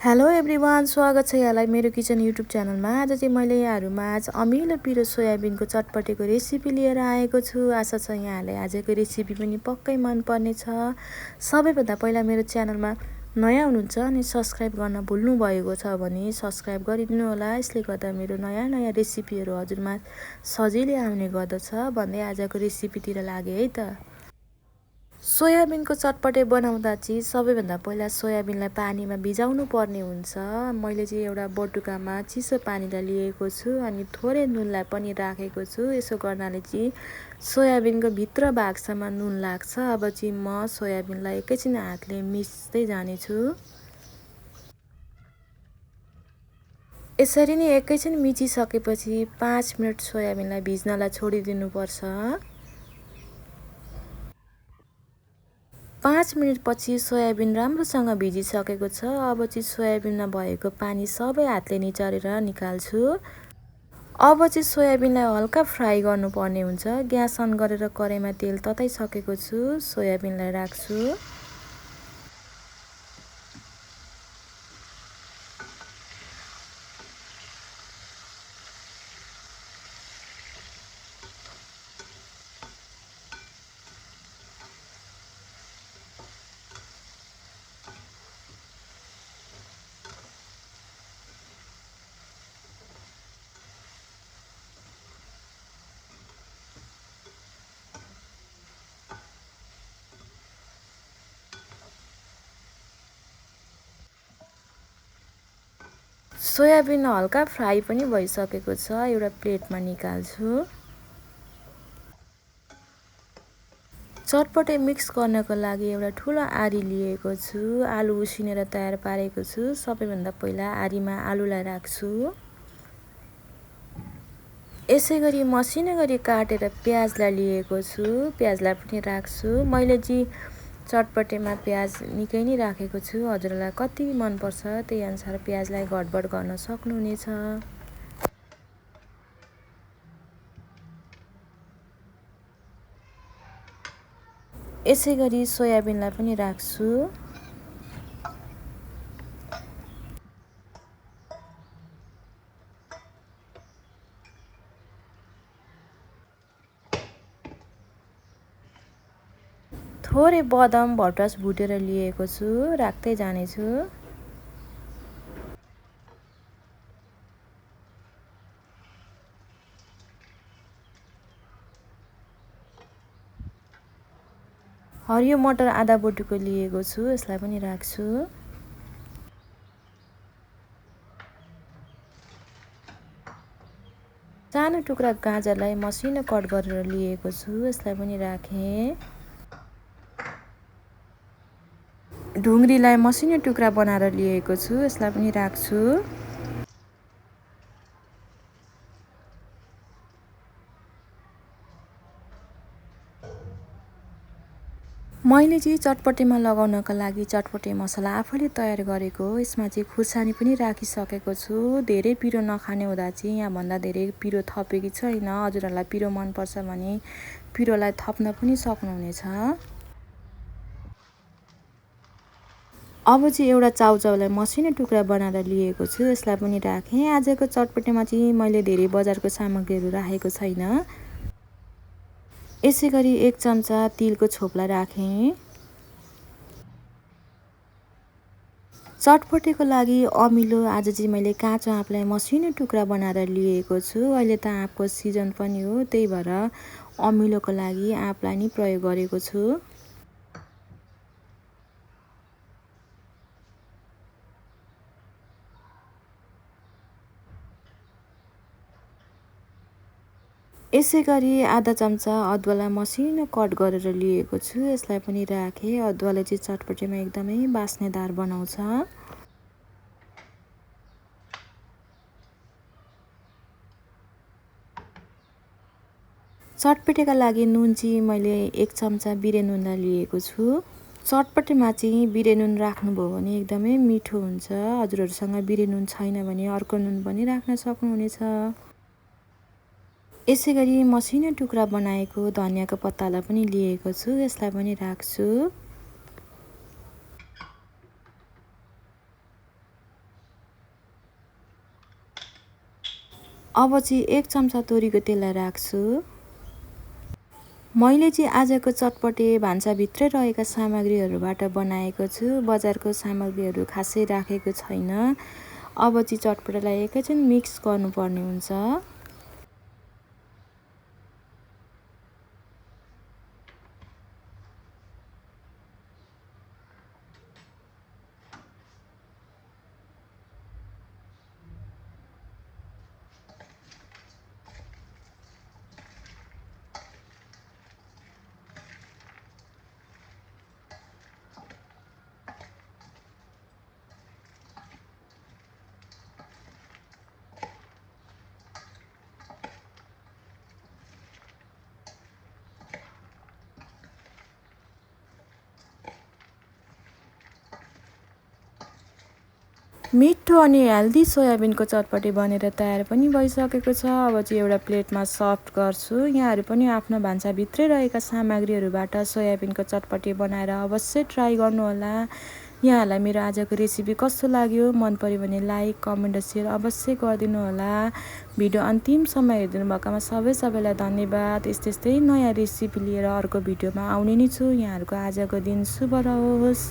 Hello everyone, स्वागत छ यहाँलाई मेरो किचन युट्युब च्यानलमा। आज चाहिँ मैले यहाँहरूमाझ अमिलो पिरो सोयाबिनको चटपटेको रेसिपी लिएर आएको छु। आशा छ यहाँहरूले आजको रेसिपी पनि पक्कै मनपर्नेछ। सबैभन्दा पहिला मेरो च्यानलमा नयाँ हुनुहुन्छ अनि सब्सक्राइब गर्न भुल्नु भएको छ भने सब्सक्राइब गरिदिनु होला। यसले गर्दा मेरो नयाँ नयाँ रेसिपीहरू हजुरमा सजिलै आउने गर्दछ भन्दै आजको रेसिपीतिर लागे है त। सोयाबिनको चटपटे बनाउँदा चाहिँ सबैभन्दा पहिला सोयाबिनलाई पानीमा भिजाउनु पर्ने हुन्छ। मैले चाहिँ एउटा बटुकामा चिसो पानीलाई लिएको छु अनि थोरै नुनलाई पनि राखेको छु। यसो गर्नाले चाहिँ सोयाबिनको भित्र भागसम्म नुन लाग्छ। अब चाहिँ म सोयाबिनलाई एकैछिन हातले मिच्दै जानेछु। यसरी नै एकैछिन मिचिसकेपछि 5 मिनट सोयाबिनलाई भिज्नलाई छोडिदिनुपर्छ। 5 मिनटपछि सोयाबिन राम्रोसँग भिजिसकेको छ। अब चाहिँ सोयाबिनमा भएको पानी सबै हातले निचोरेर निकाल्छु। अब चाहिँ सोयाबिनलाई हल्का फ्राई गर्नुपर्ने हुन्छ। ग्यास अन गरेर कराईमा तेल तताइसकेको छु। सोयाबिनलाई राख्छु। सोयाबिन हल्का फ्राई पनि भइसकेको छ। एउटा प्लेटमा निकाल्छु। चटपटे मिक्स गर्नको लागि एउटा ठुलो आरी लिएको छु। आलु उसिनेर तयार पारेको छु। सबैभन्दा पहिला आरीमा आलुलाई राख्छु। यसै गरी मसिनो गरी काटेर प्याजलाई लिएको छु। प्याजलाई पनि राख्छु। मैले चाहिँ चटपटेमा प्याज निकै नै राखेको छु। हजुरलाई कति मनपर्छ त्यही अनुसार प्याजलाई घटबड गर्न सक्नुहुनेछ। यसै गरी सोयाबिनलाई पनि राख्छु। थोरै बदाम भटमास भुटेर लिएको छु, राख्दै जानेछु। हरियो मटर आधा बोटुको लिएको छु, यसलाई पनि राख्छु। सानो टुक्रा गाजरलाई मसिनो कट गरेर लिएको छु, यसलाई पनि राखेँ। ढुङ्ग्रीलाई मसिनो टुक्रा बनाएर लिएको छु, यसलाई पनि राख्छु। मैले चाहिँ चटपटेमा लगाउनका लागि चटपटे मसला आफैले तयार गरेको हो। यसमा चाहिँ खुर्सानी पनि राखिसकेको छु। धेरै पिरो नखाने हुँदा चाहिँ यहाँभन्दा धेरै पिरो थपेकी छैन। हजुरहरूलाई पिरो मनपर्छ भने पिरोलाई थप्न पनि सक्नुहुनेछ। अब चाहिँ एउटा चाउचाउलाई मसिनो टुक्रा बनाएर लिएको छु, यसलाई पनि राखेँ। आजको चटपटेमा चाहिँ मैले धेरै बजारको सामग्रीहरू राखेको छैन। यसै गरी 1 चम्चा तिलको छोपलाई राखेँ। चटपटेको लागि अमिलो आज चाहिँ मैले काँचो आँपलाई मसिनो टुक्रा बनाएर लिएको छु। अहिले त आँपको सिजन पनि हो, त्यही भएर अमिलोको लागि आँपलाई नै प्रयोग गरेको छु। यसै गरी आधा चम्चा अदुवालाई मसिनो कट गरेर लिएको छु, यसलाई पनि राखेँ। अदुवाले चाहिँ चटपटेमा एकदमै बास्नेदार बनाउँछ। चटपटेका लागि नुन चाहिँ मैले 1 चम्चा बिरे नुनलाई लिएको छु। चटपटेमा चाहिँ बिरे नुन राख्नुभयो भने एकदमै मिठो हुन्छ। हजुरहरूसँग बिरे नुन छैन भने अर्को नुन पनि राख्न सक्नुहुनेछ। यसै गरी मसिनो टुक्रा बनाएको धनियाको पत्तालाई पनि लिएको छु, यसलाई पनि राख्छु। अब चाहिँ 1 चम्चा तोरीको तेललाई राख्छु। मैले चाहिँ आजको चटपटे भान्साभित्रै रहेका सामग्रीहरूबाट बनाएको छु। बजारको सामग्रीहरू खासै राखेको छैन। अब चाहिँ चटपटेलाई एकैछिन मिक्स गर्नुपर्ने हुन्छ। मिठो अनि हेल्दी सोयाबिनको चटपटी बनेर तयार पनि भइसकेको छ। अब चाहिँ एउटा प्लेटमा सर्भ गर्छु। यहाँहरू पनि आफ्नो भान्साभित्रै रहेका सामग्रीहरूबाट सोयाबिनको चटपटी बनाएर अवश्य ट्राई गर्नुहोला। यहाँहरूलाई मेरो आजको रेसिपी कस्तो लाग्यो, मन पर्यो भने लाइक, कमेन्ट र सेयर अवश्य गरिदिनु होला। भिडियो अन्तिमसम्म हेरिदिनु भएकोमा सबैलाई धन्यवाद। यस्तै नयाँ रेसिपी लिएर अर्को भिडियोमा आउने नै छु। यहाँहरूको आजको दिन शुभ रहोस्।